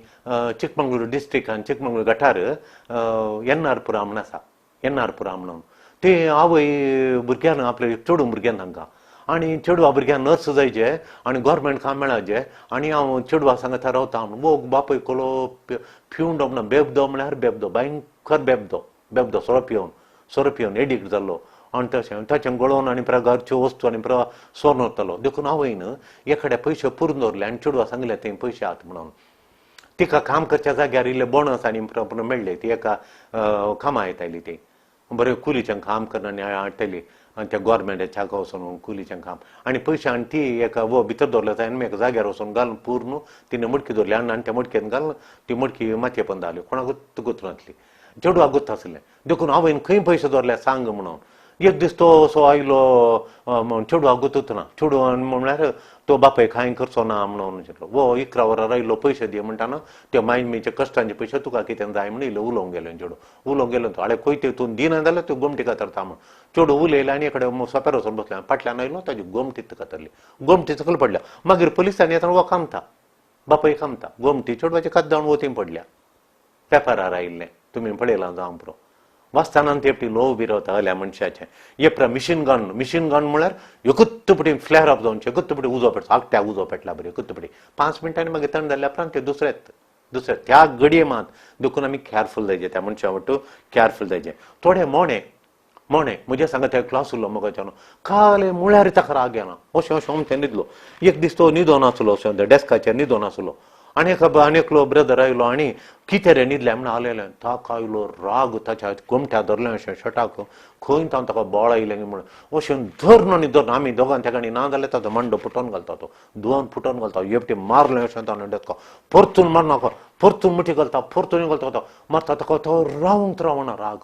चिकमंगळूर डिस्ट्रिक्टान चिकमंगळूर गटार एन आर पुरा म्हण आसा, एन आर पुरा म्हणून ते आवय भुरग्यान आपले चेडूं भुरग्यान तांकां आनी चेडवा भुरग्यान नर्स जायचे आनी गोवोरमेंट काम मेळाचें आनी हांव चेडवा सांगता रावता म्हण वो बापूय कोलो पिवन म्हणून बेबदो म्हळ्यार बेबदो भयंकर बेबदो बेबदो सोरो पिवन सोरो पिवन एडिक्ट जाल्लो आनी तशें ताचें गळोवन आनी प्रा घरच्यो वस्तू आनी प्रा सोन वतालो. देखून आवयन एखाद्या पयशे पुरून दवरले आनी चेडवा सांगले थंय पयशे आहात म्हणून. तिका काम करच्या जाग्यार इल्ले बोनस आनी मेळ्ळे ती एका कामां येताली ती बरें कुलीचें काम करना आनी हाडटली आनी त्या गोवोरमेंटाच्या हाका वचून कुलीचें काम आनी पयशे आनी ती एका वो भितर दवरले आनी एका जाग्यार वचून घालून पूर्ण तिणें मडकी दवरली आनी त्या मडकेन घालून ती मडकी मातये पण जाली कोणाकूच गुतनासली चेडवाक गुत्त आसलें. देखून आवयन खंय पयशे दवरले सांग म्हणून. एक दीस तो असो आयलो चेडवाक गुतूच ना चेडू म्हळ्यार तो बापाय कांय करचो ना म्हणून वो 11 वरां आयलो पयशे दी म्हणटाना ते मायमीचे कश्टांचे पयशे तुका कितें जाय म्हण इल्लो उलोवंक गेलो चेडू उलोवंक गेलो तो आळे खंय तितून दिना जाल्यार त्यो गोमटी कातरता म्हण चेडू उलयलें आनी एकडे सोप्यार वचून बसलें फाटल्यान आयलो ताजी गोमटी कातरली गोमटी सकयल पडल्या. मागीर पुलिसांनी येतना वो कामता बापाय कामता गोमटी चेडवाचे कात जावन वतीन पडल्या पेपरार आयिल्लें तुमी पळयलां जावं पुरो. वाचतना ते एकटी लोव बी रावता हल्या मनशाचें एप्रा मिशीन गन मिशीन गन म्हळ्यार एकूच पटी फ्लॅर अप जावन एकूच पटी उजो पेटलो आगट्याक उजो पेटला बरें एकूच पटी 5 मिनटांनी मागीर थंड जाल्ल्या उपरांत ते दुसरेच दुसरे त्या घडये मात. देखून आमी कॅरफूल जायचे त्या मनशा वट्टू कॅरफूल जायचे. थोडे मोणे मोणे म्हज्या सांगता क्लास उरलो मोगाच्यानो काले म्हळ्यार ताका राग येना अशें अशें अमचें न्हिदलो. एक दीस तो न्हिदोन आसलो अशें डेस्काचेर न्हिदोन आसलो आनी आनी एकलो ब्रदर आयलो आनी कितें रे न्हिदलें म्हण आलेलें. ताका आयलो राग, ताच्या गोमट्या धरलें अशें शर्टाक, खंय तावन ताका बोळ आयलें म्हण अशें धरून आनी धरून आमी दोगां तेका ना जाल्यार ताचो मांडो फुटोवन घालता, तो दोन फुटोवन घालता. एकटी मारलें अशें ताणें ताका परतून मारनाका, परतून मुठी घालता, परतून घालता, तो मारता ताका, तो रावंक रावना राग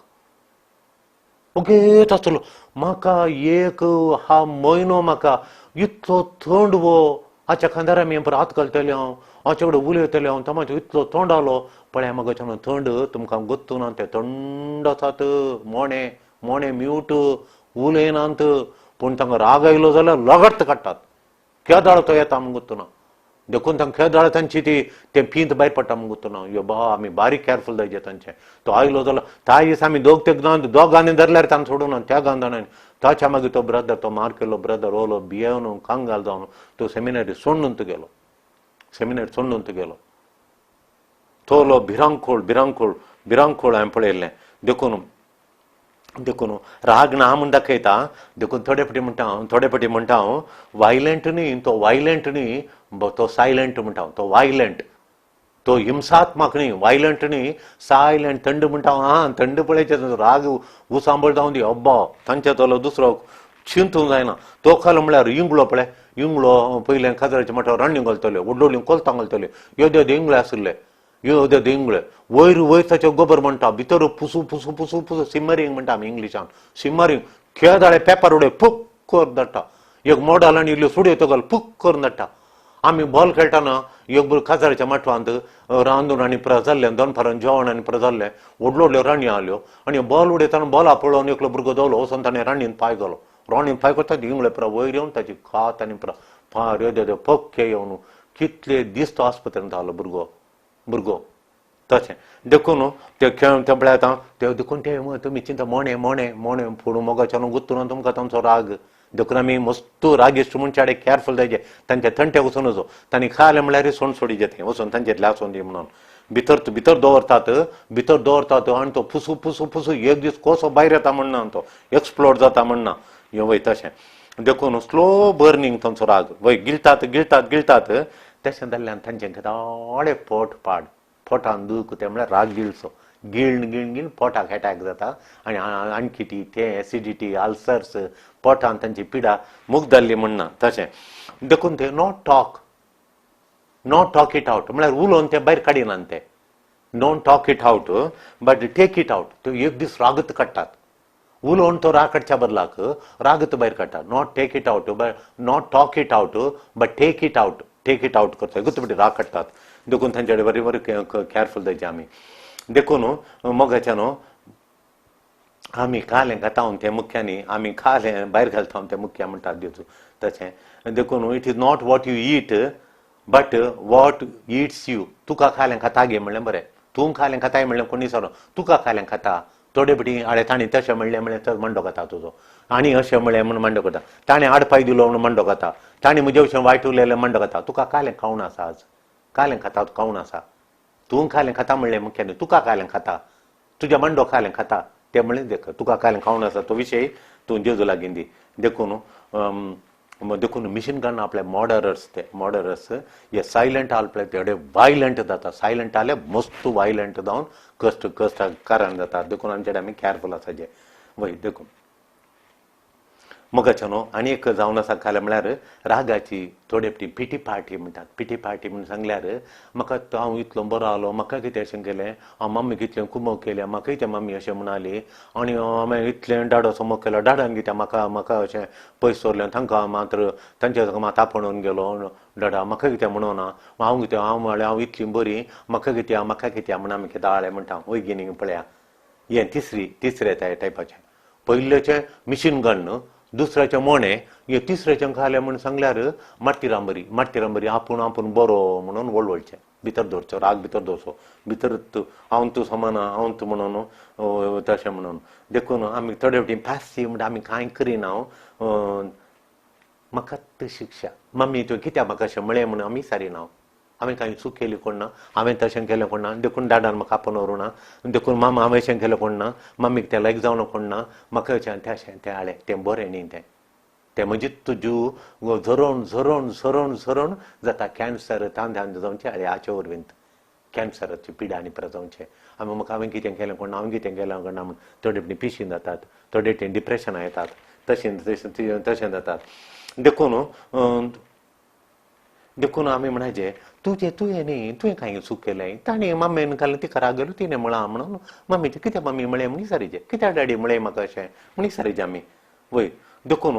ओगेच आसतलो. म्हाका एक हा म्हयनो म्हाका इतलो थंड वो हाच्या खांदार आमी हात घालतले हांव, हाचे कडेन उलयतले हांव, तमाचो इतलो थंड आलो. पळया मगो थंड तुमकां गोत्तू ना, ते थंड आसात, मोणे मोणे म्यूट उलयनात, पूण तांकां राग आयलो जाल्यार लगट काडटात. केदाळ तो येता म्हूण गोत्तू ना, देखून तांकां केदाळ तांची ती तें पींत भायर पडटा म्हूण गोत्तू ना. यो बा आमी बारीक केरफूल जायचे तांचें. तो आयलो जाल्यार त्या दीस आमी दोग ते दोगांनी धरल्यार तांकां सोडूना त्या गांधांनी. ताच्या मागीर तो ब्रदर, तो मार केल्लो ब्रदर ओलो भियेवन कांगाल जावन तो सेमिनरी सोडून गेलो, सेमिनरी सोडून गेलो. तोलो भिरांकूळ भिरांकूळ भिरांकूळ हांवें पळयल्लें. देखून देखून राग ना म्हूण दाखयता. देखून थोडे फावटी म्हणटा हांव, थोडे फावटी म्हणटा हांव वायलंट न्ही तो, वायलंट न्ही तो सायलंट म्हणटा हांव. तो वायलंट, तो हिंसात्मक न्ही, वायलंट न्ही, सायलंट थंड म्हणटा हांव. आं थंड पळयचें राग उसांबळ जावन दी अब्बा तांच्या तलो दुसरो चिंतूंक जायना. तो खालो म्हळ्यार इंगळो पळय, इंगळो पयलें काजराचे मठार राण्णी घालतले, व्हडली व्हडली कोलतां घालतले, येदे येदे इंगळे आशिल्ले, येदे येदे इंगळे वयर वयर ताचे गोबर म्हणटा, भितर पुसू पुसू पुसू पुसू सिमरींग म्हणटा आमी इंग्लिशान, सिमरींग खेदाळे पेपर उडय फूक करून धाडटा. एक मोडाल आनी इल्ल्यो सुडयो तो घाल फूक करून धाडटा. आमी बॉल खेळटाना एक भुरगो काजाराच्या माटवांत रांदून आनी पुरो जाल्लें, दनपारान जेवण आनी पुरो जाल्लें, व्हडल्यो व्हडल्यो राणयो आयल्यो आनी बॉल उडयतना बॉला पळोवन एकलो भुरगो दोवलो, वचून ताणें राणयेन पांय घालो, राणयेन पांय करता इंगळे पुरो वयर येवन ताची कात आनी पुरो पार येदे पक्के येवन कितले दीस तो आस्पत्रेंत आसलो भुरगो भुरगो तशें. देखून ते खेळ ते पळय आतां ते देखून ते तुमी चिंता मोणे मोणे मोणे पूण मोगाच्यान गुत्तून तुमकां तांचो राग. देखून आमी मस्त रागिश्ट मनशा कडेन केरफूल जायचे, तांच्या थंटे वचून वचो, तांणी खालें म्हणल्यार सोंड सोडीचे थंय वचून तांचेतले आसून दी म्हणून भितर भितर दवरतात, भितर दवरतात आनी तो पुसू पुसू पुसू एक दीस कसो भायर येता म्हणना, तो एक्सप्लोड जाता म्हणना हें वय तशें. देखून स्लो बर्निंग तांचो राग वय गिळटात गिळटात गिळटात तशें जाल्ल्यान तांचें केदाळे पोट पाड, पोटान दूख तें म्हळ्यार राग गिळचो, गिळण गिळण गिळण पोटाक एटॅक जाता आनी आणखी ती तें एसिडिटी अल्सर्स पोटान तांची पिडा मुक्त जाल्ली म्हणना तशें. देखून ते not talk, not talk it out म्हळ्यार उलोवन ते भायर काडिनात ते, don't talk it out but take it out. ते एक दीस रागत काडटात, उलोवन तो राग काडच्या बदलाक रागत भायर काडटात. Not take it out but not talk it out but take it out, take it out करता, गुतपटी राग काडटात. देखून तांचे कडेन बरी बरी केरफूल जायचे आमी. देखून मोगाच्या न्हू आमी खालें खाता तें मुख्यांनी आमी खालें भायर घालता तें मुख्या म्हणटात दिवचो तशें. देखून it is not what you eat but what eats you. तुका खालें खाता गे म्हणलें बरें, तूं खालें खाताय म्हणलें कोणी सरो, तुका खालें खाता थोडे फावटी आळे ताणें तशें म्हणलें म्हणलें तर मांडो खाता तुजो, आनी अशें म्हणलें म्हूण मांडो खाता, ताणें आडपाय दिलो म्हूण मांडो खाता, ताणें म्हजे भशेन वायट उलयलें मांडो खाता. तुका खालें खावन आसा आज, खालें खाता खावन आसा, तूं खालें खाता म्हणलें मुख्यानी तुका खालें खाता, तुज्या मांडो खालें खाता तें म्हणलें देख तुका खालें खावन आसा तो विशय तूं जेजू लागीं दी. देखून देखून मिशन गन आपले मर्डरर्स, ते मर्डरर्स हे सायलंट आल पळय तेडे वायलंट जाता, सायलंट आले मस्त वायलंट जावन कश्ट कश्ट कारण जाता. देखून आमचे आमी केरफूल आसाचे वय. देखून मोगाचे न्हू आनी एक जावन आसा खालें म्हळ्यार रागाची थोडे फावटी पिटी पार्टी म्हणटात. पिटी पार्टी म्हूण सांगल्यार म्हाका हांव इतलो बरो आलो, म्हाका कितें अशें केलें, हांव मम्मीक इतलें कुमक केलें, म्हाका कितें मम्मी अशें म्हणाली आनी हांवें इतलें डाडाचो मोग केलो, डाडान कितें म्हाका म्हाका अशें पयस दवरलें, तांकां मात्र तांच्या मात आपोवन गेलो डाडा म्हाका कितें म्हणोना, हांव कितें हांव म्हळ्यार हांव इतली बरी म्हाका कितें म्हाका कितें म्हण आमी कितें आळे म्हणटा वय गिनी पळया. हें तिसरी तिसरे टायपाचें, पयलेचें मिशीन गन, दुसऱ्याचें मोणें, हे तिसऱ्याचें खालें म्हूण सांगल्यार माट्टी रांबरी, माट्टी रांबरी आपूण आपूण बरो म्हणून वळवळचें, भितर दवरचो राग, भितर दवरचो, भितर हांव तूं समाना हांव तूं म्हणून तशें म्हणून. देखून आमी थोडे फावटी पासी म्हणटा आमी कांय करिना, म्हाका शिक्षा मम्मी तुवें कित्याक म्हाका अशें म्हळें म्हणून आमी सारिना, हांवें कांय चूक केली कोण ना, हांवें तशें केलें कोण ना, देखून डाडान म्हाका आपोवन व्हरूं ना, देखून मामा हांवें अशें केलें कोण ना, मम्मीक तें लायक जावन कोण ना, म्हाका अशें तें अशें तें हाडलें तें बरें न्ही तें. ते म्हणजे तुजू झरोवन झरोवन झरोवन झरोवन जाता कॅन्सर तांद्यान जावचें आनी हाचे वरवीं कॅन्सराची पिडा आनी परत जावचें. आमी म्हाका हांवें कितें केलें कोण, हांवें कितें केलें कोण म्हूण थोडे फावटी पिशीन जातात, थोडे फावटी डिप्रेशनां येतात, तशें तशें तशें जातात. देखून देखून आमी म्हणायचें तुजें तुवें न्ही, तुवें कांय चूक केलें, ताणें मम्मीन घालें तिका राग गेलो तिणें म्हळां म्हणून मम्मीचें कित्याक मम्मी म्हळें म्हूण विचारीचें, कित्याक डॅडी म्हळें म्हाका अशें म्हूण विचारीचें आमी. वय देखून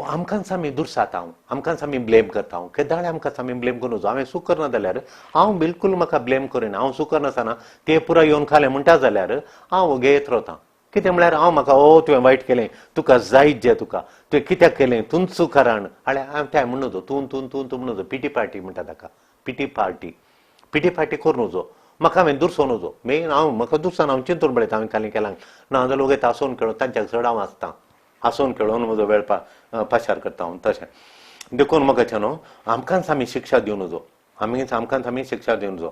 आमकांच आमी दुर्साता, आमकांच आमी ब्लेम करता. केदाळे आमकांच आमी ब्लेम करूं. हांवें चूक करना जाल्यार हांव बिलकूल म्हाका ब्लेम करिना. हांव चूक करनासतना ते पुराय येवन खालें म्हणटा जाल्यार हांव घेत रावता. कितें म्हळ्यार हांव म्हाका ओ तुवें वायट केलें, तुका जायत जें, तुका तुवें कित्याक केलें, तुंच कारण हाळ्या हांव तें म्हणू नजो, तूं तूं तूं तूं म्हणू नजो. पिटी पार्टी म्हणटा ताका, पिटी पार्टी, पिटी पार्टी करूं नजो. म्हाका हांवें दुरसो नजो, मेन हांव म्हाका दुरसान हांव चिंतून पळयता हांवें खाली केलां ना जाल्यार वगैरे आसून खेळून तांच्याक चड हांव आसता, आसून खेळोवन म्हजो वेळ पाशार करता हांव तशें. देखून म्हाका न्हू आमकांच आमी शिक्षा दिवं नजो, आमी आमकांच आमी शिक्षा दिवं नजो.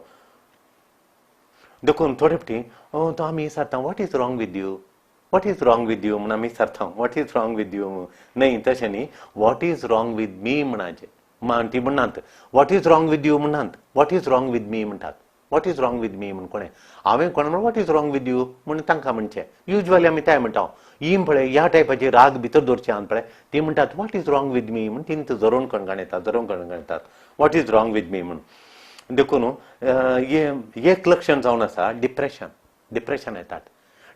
देखून थोडे फावटी तो आमी विचारता what is wrong with you, what is wrong with you म्हूण आमी विचारता. What is wrong with you न्हय तशें न्ही, what is wrong with me म्हणाचें. ती म्हणनात what is wrong with you म्हणनात, what is wrong with me म्हणटात. What is wrong with me म्हूण कोणें हांवें कोण म्हण what is wrong with you म्हूण तांकां म्हणचें. युजली आमी तें म्हणटा ही पळय ह्या टायपाची राग भितर दवरची आनी पळय ती म्हणटात what is wrong with me म्हूण तीं जरोवन कणकण येतात, जरोवन कणकण येतात what is wrong with me म्हूण. देखून एक लक्षण जावन आसा डिप्रेशन. डिप्रेशन येतात.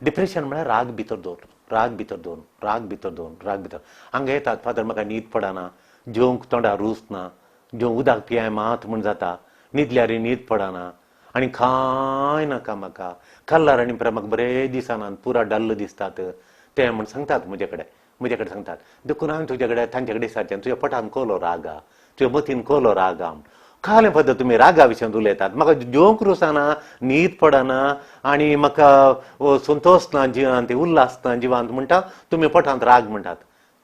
डिप्रेशन म्हळ्यार राग भितर दवर, राग भितर दवरून, राग भितर दवरून, राग भितर हांगा येतात. फादर म्हाका न्हीद पडना, जेवंक तोंडार रूच ना, जेवंक उदक पियाय मात म्हूण जाता, न्हिदल्यार न्हीद पडना आनी कांय नाका म्हाका, खाल्लार आनी म्हाका बरें दिसना, पुरा डल्ल दिसतात ते म्हूण सांगतात म्हजे कडेन, म्हजे कडेन सांगतात. देखून हांवें तुजे कडेन तांचे कडेन विचारचें तुज्या पोटान कोलो राग आ, तुज्या मतीन कोलो राग आ, खालें पद्दत तुमी रागा विशयान उलयतात, म्हाका जेवंक रुचना, न्हीद पडना आनी म्हाका संतोश ना जिवांत, उल्हास ना जिवांत म्हणटा, तुमी पोटांत राग म्हणटात.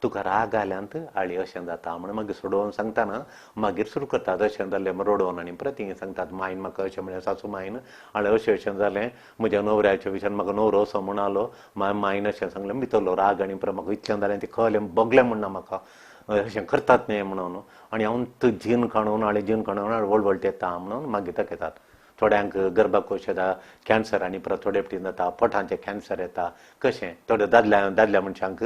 तुका राग आल्यांत आळी अशें जाता म्हण मागीर सोडोवन सांगतना मागीर सुरू करतात अशें जालें रडोवन आनी परत सांगतात मायन म्हाका अशें म्हळें, सासू मायन आळे अशें अशें जालें म्हज्या न्हवऱ्याच्या विशयान, म्हाका न्हवरो असो म्हणालो, मायन अशें सांगलें, भितरलो राग आनी परत म्हाका इतलें जालें तें कळ्ळें बगलें म्हणना म्हाका अशें करतात न्ही म्हणून आनी हांव जीन काडून आळे जीन काडून वळवळट येता म्हणून मागीर दाखयतात. थोड्यांक गर्भकोश येता कॅन्सर आनी परत थोडे फावटी जाता पोटांचे कॅन्सर येता, कशें थोडे दादल्या दादल्या मनशांक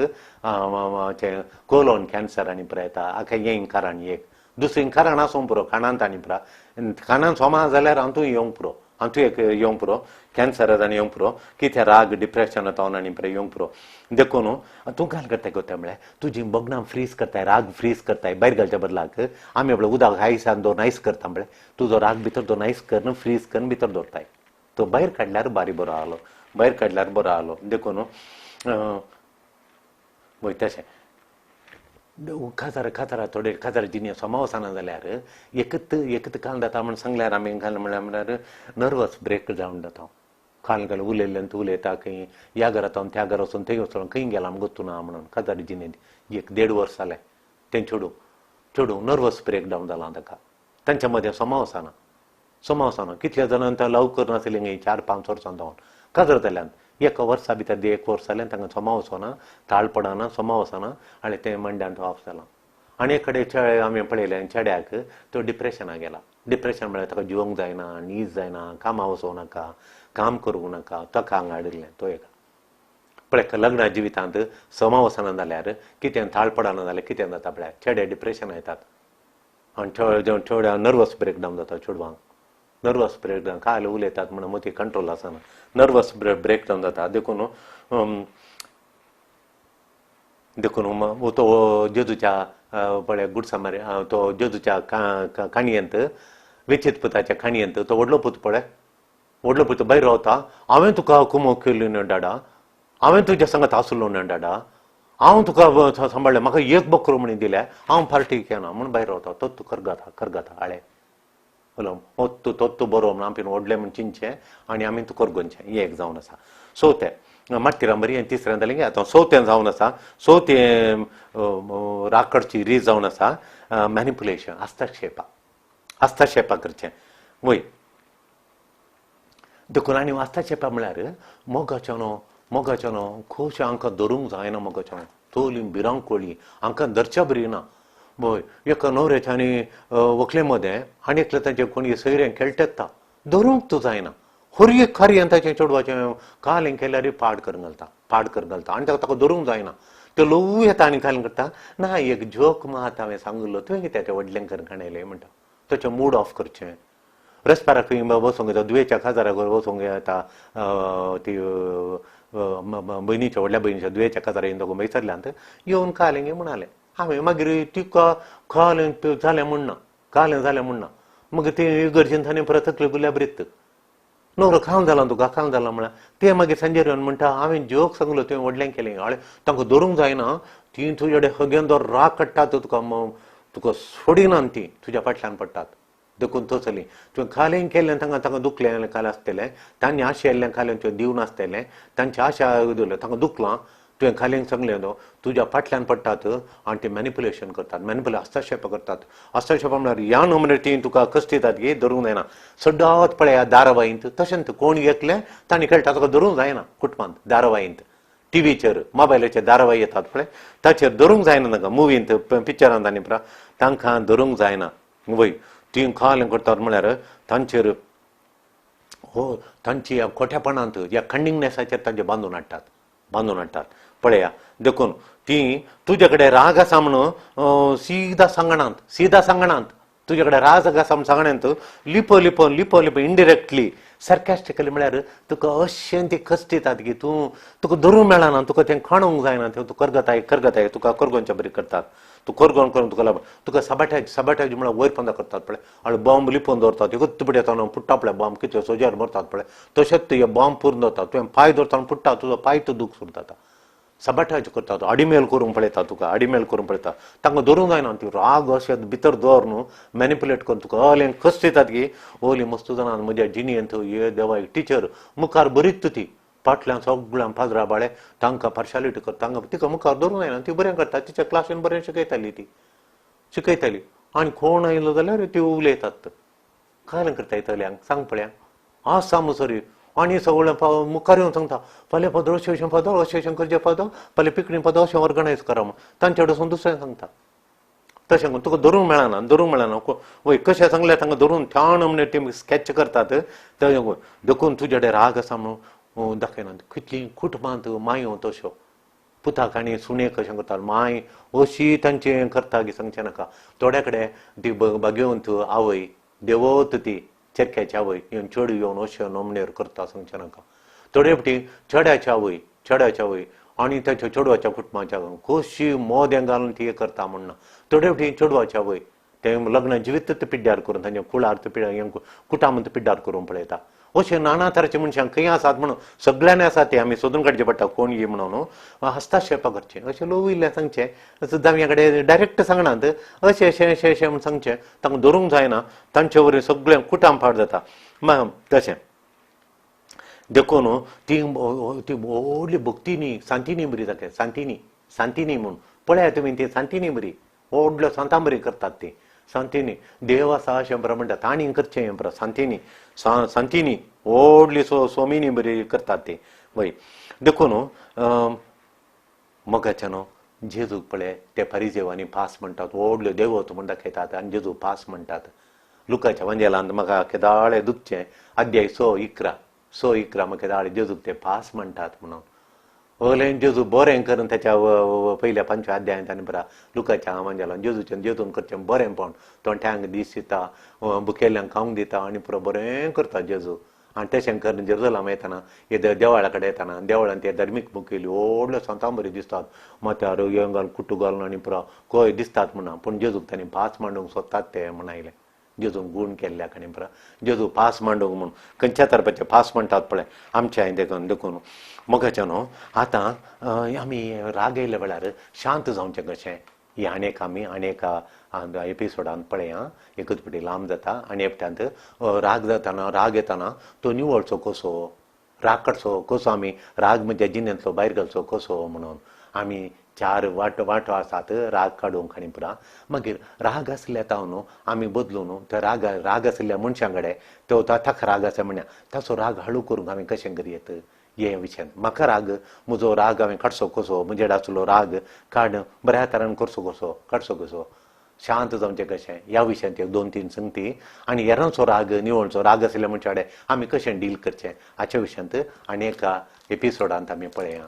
कोलोन कॅन्सर आनी परत येता. आतां हें कारण एक, दुसरें कारण आसूंक पुरो खाणांत आनी परत खाणांत सोमा जाल्यार हातूंत येवंक पुरो, हातूंत एक येवंक पुरो कॅन्सर आनी येवंक पुरो, कितें राग डिप्रेशन जावन आनी परत येवंक पुरो. देखून तूं काल करताय गोता म्हळ्यार तुजी बगणां फ्रीज करताय, राग फ्रीज करताय भायर घालच्या बदलाक आमी आपल्या उदक आयसान दवरून आयस करता म्हळ्यार तुजो राग भितर दवरून आयस करून फ्रीज करून भितर दवरताय, तो भायर काडल्यार बारी बरो आलो, भायर काडल्यार बरो आलो. देखून वय तशें काजार काजारा थोडे काजार जिन्या सोमा वचना जाल्यार एकत एकत काल जाता म्हूण सांगल्यार आमी काल म्हळ्यार नर्वस ब्रेक जावन जाता. काल काल उलयल्ल्यान तूं उलयता खंय ह्या घरांत हांव त्या घरा वचून थंय वचून खंय गेला आमकां गोत्तू ना म्हणून काजार जिणेंत एक 1.5 वर्स जालें तें चेडूं चेडूं नर्वस ब्रेक डावन जाला ताका, तांच्या मदें सोमा वचना, सोमा वचना. कितल्या जाणां लव करनासलीं 4-5 वर्सां जावन काजार जाल्यान एका वर्सा भितर 1 वर्स जाल्यान तांकां सोमा वचना, ताळ पडना, सोमा वचना आनी तें मंड्यांत ऑफ जालां. आनी एक कडेन चेडे आमी पळयलें चेड्याक तो डिप्रेशनाक गेला. डिप्रेशन म्हळ्यार ताका जिवंक जायना, न्हीद जायना, कामां वचूं नाका, काम करूं नाका, ताका हांगा हाडिल्लें तो एक पळय लग्ना जिवितांत सोमा वचना जाल्यार कितें ताळ पडना जाल्यार कितें जाता पळय चेडे डिप्रेशनाक येतात आनी चेड्या नर्वस ब्रेकडावन जाता, चेडवांक नर्वस ब्रेकडावन काल उलयतात म्हणून मती कंट्रोल आसना, नर्वस ब्रेकडावन जाता. देखून देखून तो जेजूच्या पळय गुड समारी तो जेजूच्या काणयेंत वेचीत पुताच्या काणयेंत तो व्हडलो पूत पळय, व्हडलो पूत भायर रावता, हांवें तुका कुमोक केली न्हय डाडा, हांवें तुज्या सांगात आसलो न्हय डाडा, हांव तुका सांबाळ्ळें, म्हाका एक बकरो म्हणी दिल्या, हांव पार्टी केना म्हूण भायर रावता. तो तूं करगाता करगाता हाळे ओत्तू तोत्तू बरो म्हण आमी व्हडलें म्हण चिंतचें आनी आमी तूं करगोनचें हें एक जावन आसा. सो तें माट्टिरां बरी हें तिसरें जालें की आतां चवथें जावन आसा. चवथें राकडची रीत जावन आसा मॅनिपुलेशन, हस्तक्षेपा, हस्तक्षेपा करचें वय. देखून आनी हस्तक्षेपा म्हळ्यार मोगाचो न्हू, मोगाचो न्हू खूबशें आमकां धरूंक जायना, मोगाचो न्हू तोली भिरांकोळी हांकां धरच्या बरी ना. हय, एका न्हवऱ्याच्या आनी व्हंकले मदें आनी एकले तांचे कोण सोयऱ्यांक खेळटेता, धरूंक तूं जायना. हर एक कार्यान ताचें चेडवाचें कालें केल्यार पाड करून घालता, पाड करून घालता आनी ताका धरूंक जायना. ते ल्हवू येता आनी कालें करता ना, एक जोक मात हांवें सांगिल्लो, तुवें कितें तें व्हडलें करून काडलें म्हणटा. ताचें मूड ऑफ करचें. रस्त्यार खंय वचोंक येता, दुयेच्या काजाराक वचोंक येता, ती भयणीच्या व्हडल्या भयणीच्या दुयेच्या काजारा येवन दोगो विचारल्यांत येवन कालें गे म्हणालें. हांवें मागीर तिका कालें जालें म्हणना, कालें जालें म्हणना. मागीर ते गरजेन ताणें परत तकली गुल्या ब्रित न्हवरो खावन जाला तुका, खावन जाला म्हळ्यार ते मागीर सांजेर येवन म्हणटा हांवें जोक सांगलो, तुवें व्हडलें केलें. हांवें तांकां धरूंक जायना, ती तुजे कडेन हगेन राग काडटात, तुका तुका सोडिना, ती तुज्या फाटल्यान पडटात. देखून तो चली तुवें खालें केल्लें तांकां तांकां दुखलें खालें आसतलें, तांणी आशा येल्लें खालें तुवें दिवन आसतलें, तांची आशा दिलें तांकां दुखलां, तुवें खालें सांगलें न्हू, तुज्या फाटल्यान पडटात आनी ते मॅनिपुलेशन करतात, मॅनिपुले हस्तक्षेप करतात. हस्तक्षेप म्हळ्यार ह्या नमुने ती तुका कश्ट दितात की धरूंक जायना. सदांच पळया धारावाहींत तशेंच कोण एकलें तांणी खेळटा, तुका धरूंक जायना. कुटुंबांत धारावाहींत टिवीचेर मोबायलाचेर धारावाही येतात पळय, ताचेर धरूंक जायना तांकां. मुवींत पिक्चरांत आनी तांकां धरूंक जायना. वय ती खालें करतात म्हळ्यार तांचेर हो तांची ह्या खोट्यापणांत ह्या कनिंगनेसाचेर तांचे बांदून हाडटात, बांदून हाडटात पळया. देखून ती तुजे कडेन राग आसा म्हणून सीधा सांगणात, सीधा सांगणात, तुजे कडेन राग आसा म्हूण सांगणात, लिपो लिपोन लिपो लिपो इनडिरेक्टली सार्कास्टिकली म्हळ्यार तुका अशें ती कश्ट दितात की तूं तुका धरूंक मेळना, तुका तें खाणूंक जायना, तें तूं करगताय करगताय तुका करगोनच्या बरी करतात, तूं करगोन करून तुका लाभ तुका सबाटाज सबाटाज म्हळ्यार वयर पंदा करतात पळय. आनी बॉम्ब लिपोवन दवरतात, एकच येता फुट्टा पळय बॉम्ब, कितले सोजार मरतात पळय, तशेंच ते बॉम्ब पुरून दवरतात, तुवें पांय दवरता फुट्टा, तुजो पांय तो दूख सुरू जाता. सबाटाज करतात, आडिमेल करूंक पळयता, तुका आडिमेल करूंक पळयता, तांकां धरूंक जायना. ती राग अशें भितर दवर न्हू, मॅनिपुलेट करून तुका ओलें कश्ट दितात की ओली मस्त जाणां. म्हज्या जिणेंत हे देवा एक टिचर मुखार बरीच ती फाटल्यान सगळ्यां पाजरा बाळे तांकां पार्शालिटी करता, तांकां तिका मुखार धरूंक जायना, ती बरें करता, तिच्या क्लासीन बरें शिकयताली, ती शिकयताली. आनी कोण आयलो जाल्यार ती उलयतात, कांय करता येतल्यांक सांग पळया आसा मुसरी. आनी सगळें मुखार येवन सांगता फाल्यां फादर अशें अशें फादर अशें अशें करचें फादर, फाल्यां पिकनीक फादर अशें ऑर्गनायज करा म्हूण तांचे कडसून दुसरें सांगता. तशें करून तुका धरूंक मेळना, धरूंक मेळना. वय कशें सांगल्यार तांकां धरून त्या नमुने ती स्कॅच करतात. तशें देखून तुजे कडेन राग आसा म्हणून दाखयना. कितलीं कुटुंबांत मायो तश्यो पुताक आनी सुणेक कशें करतात, माय अशी तांचें करता की सांगचें नाका. थोड्या कडेन ती भाग्यवंत आवय देवत ती चेरक्याची आवय येवन चेडूं येवन अशें नमनेर करता सांगचें नाका. थोडे फावटी चेड्याची आवय, चेड्याची आवय आनी ताच्या चेडवाच्या कुटुंबाच्या कशी मोदें घालून ती करता म्हणना. थोडे फावटी चेडवाची आवय तें लग्न जिवीत पिड्ड्यार करून तांचे कुळार कुटाम पिड्ड्यार करूंक पळयता. अशें नाना तरांचे मनशां खंय आसात म्हणून सगळ्यांनी आसात ते आमी सोदून काडचें पडटा कोण ये म्हणून हस्तक्षेप करचें. अशें ल्हवू इल्लें सांगचें, जावया कडेन डायरेक्ट सांगनात, अशें अशें अशें अशें म्हूण सांगचें, तांकां धरूंक जायना, तांचे वरवीं सगळें कुटाम पाड जाता. तशें देखून ती ती व्हडली भक्तीनी सांतिनी बरी जाता, सांतिनी सांतिनी म्हूण पळया तुमी, ती सांतिनी बरी व्हडल्यो सांतां बरी करतात. ती सांतिनी देव आसा अशें बरें म्हणटा, तांणी करचें हें बरें सांतिनी सांतिनी व्हडली सोमिनी बरी करतात ती. वय देखून मोगाच्यान जेजूक पळय ते परिजेवांनी पास म्हणटात, व्हडल्यो देवत म्हूण दाखयतात आनी जेजू पास म्हणटात. लुकाच्या वांजेलांत म्हाका केदाळे दुखचें अध्याय 6:11, 6:11 म्हाका केदाळे जेजूक ते पास म्हणटात म्हणून ओलें जेजू बरें करून ताच्या पयल्या 5व्या अध्यायांत आनी बरा लुकाच्या वांजेलान जेजूचें जेजून करचें बरेंपण, तोंट्यांक दीस दिता, बुकेल्यांक खावंक दिता आनी पुरो बरें करता जेजू. आनी तशें करून जेरुजलाम येतना हे देवळा कडेन येतना देवळान ते धर्मीक मुखेली व्हडल्यो सांतां बरी दिसतात, माथ्यार हें घालून कुटू घालून आनी पुरो कोय दिसतात म्हणा, पूण जेजूक तांणी पास मांडूंक सोदतात ते म्हण आयले जेजून गूण केल्ल्या आनी पुरो जेजू पास मांडूंक म्हूण खंयच्या तरपाचे पास म्हणटात पळय आमच्या देखून. देखून मोगाच्या न्हू आतां आमी राग येयल्या वेळार शांत जावचें कशें ही आनी आमी आनी एका एपिसोडान पळया, एकच फावटी लांब जाता. आनी एकट्यांत राग जाताना राग येताना तो निवळचो कसो, राग काडचो कसो, आमी राग म्हणजे जिणेंतलो भायर घालचो कसो म्हणून आमी 4 वाटो आसात राग काडूंक आनी पुरा. मागीर राग आसल्या ताव न्हू आमी बदलून न्हू त्या राग आशिल्ल्या मनशां कडेन तो ताका राग आसा म्हणया ताचो राग हळू करूंक आमी कशें करयेत हे विशयान म्हाका राग, म्हजो राग हांवें काडचो कसो, म्हजे आसलो राग काड बऱ्या तरान करचो कसो, काडचो कसो, शांत जावचें कशें, ह्या विशयांत एक 2-3 संगती आनी हेरांचो राग निवळचो, राग आशिल्ल्या मनशा कडेन आमी कशें डील करचें हाच्या विशयांत आनी एका एपिसोडांत आमी पळया.